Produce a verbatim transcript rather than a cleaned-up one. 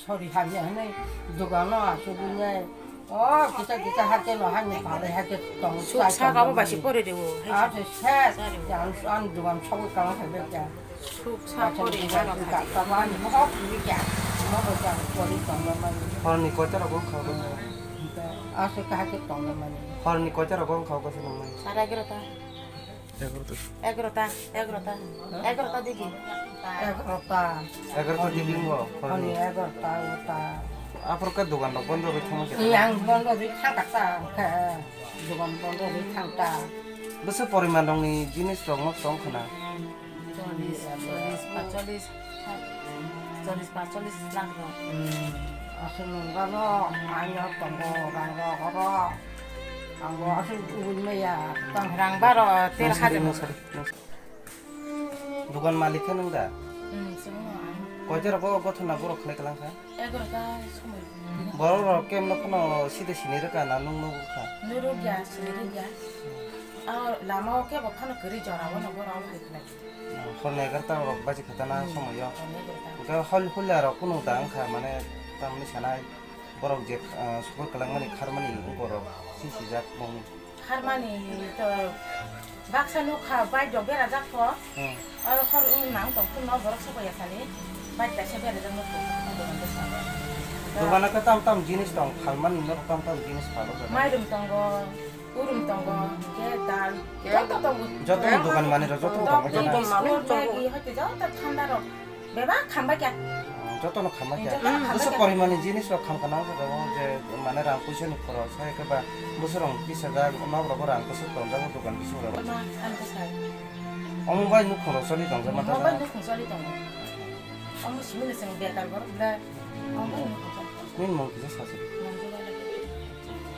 Thori hamya hwnwi dogano achugwi nai. O kisa kisa hake no hani pare hake tong. Suk chai sa tong kamo bai si mani. Pore de o, hai. A se se. Sari. Yang an dogan sobo kang hai bai kya. Suk sa pore ha no. Ka ka mani mo hok ni kya. Mo bo kya pore tong mani. Horni koita rogo khago. A se ka hake tong mani. Horni koita rogo khago se nang mani. Sara gero ta. Egarota. Egarota, egarota, egarota digi. Egarota. Egarota digi ngo, Ani horni. Egarota, egarota. Aphor khe dogan rok bondo rwi thangma khe. Yang bondo rwi thangkha ta, khe dogan bondo rwi thangkha. Bwswk poriman rokni jinis rok no tong khna. Chollish, chollish, paanchchollish, chollish, paanchchollish lakh rok. Hmm, aswk nungano, ayo tongo, rang rok oro. Ang bo aswk ui maya. Tong rang baro ter hajar. Nung sari, nung sari. Dugan malik khe nung da? Hmm, chwng no ang. Koita rogo gothona borok khlai kalang kha? Egarota somoi. Borok rok kemno phano side sini rwkha na nung nugo kha? Nuruk ya, sini ruk ya. Ah, lama o kebo phano kwrwi jora o no borok hai khlai. Horni egarota rok baji khatana Hmm, somoyo. Horni egarota. Hwnkhe hol-, holiya rok kunu da wngkha mane tamni sanai. Borok je, ah, sukul kwlangmani kharmani borok si sijak mung. Kharmani to baksa nukha bike rok berajak kho. Hmm. Oro hor wng nang tong phunno borok sokoya sani bike kaisa berajak nukho. Dogano khe tam tam jinis tong phalmani norok tam tam jinis phalo jaga. Mairum tongo, urum tongo, hwnkhe dal, joto tongo. Joto ni dogan mani rok joto ni Joto tongo jana. Biscuit, Maggi, hoite joto thanda rok. Bebak khambai kya. Jotono khambai kya. Jotono khambai kya. Bwswk porimani jinis rok khamkha nang jaga o je mane rang puisa ni khorok sai khe ba bwswk rang kisa jak nok rogo rang bwswk tongjak o dogan bising rogo. Ma, ang khe sai. Omo bai nuk khorok sali tongjak ma Omo bai ta nuk khorok sali tongo. Omo simi le seng bekar borok le. Omo bai nuk khorok sali. Nini mung kisa sasi.